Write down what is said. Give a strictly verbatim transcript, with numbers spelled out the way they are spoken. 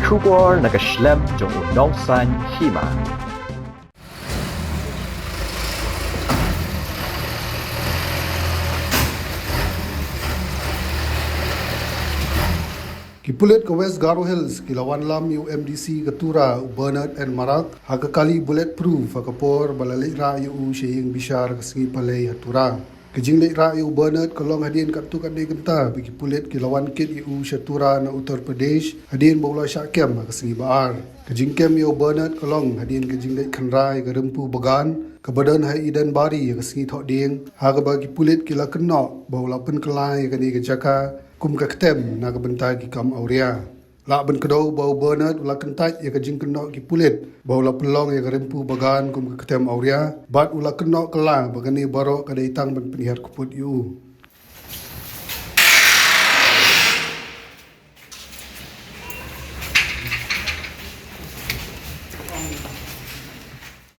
Khubor na ka shlem jong u nongsan hima. Ki pulit ka West Garo Hills ki la wanlam ïa u M D C ka Tura u Bernard N Marak ha ka kali bulletproof ha ka por ba la leit rah ïa u sha ïing bishar ka sngi Palei ha Tura. Ka jingleit rah ïa u Bernard ka long hadien katto katne kynta ba ki pulit ki la wan kit ïa u sha Tura na Uttar Pradesh hadien ba u la shah kem ha ka sngi Ba-ar. Ka jingkem ïa u Bernard ka long hadien ka jingleit khynra ïa ka rympu bagan kaba don ha Eden Bari ha ka sngi Thohdieng, ha kaba ki pulit ki la kynnoh ba u la pynkylla ïa kane ka jaka kum ka ktem na ka bynta ki kam awria. Lah ban kdew ba u Bernard u la kyntait ïa ka jingkynnoh ki pulit ba u la pynlong ïa ka rympu bagan kum ka ktem awria, bad u la kynnoh kylla ba kane baroh ka dei tang ban pynhiar kput ïa u.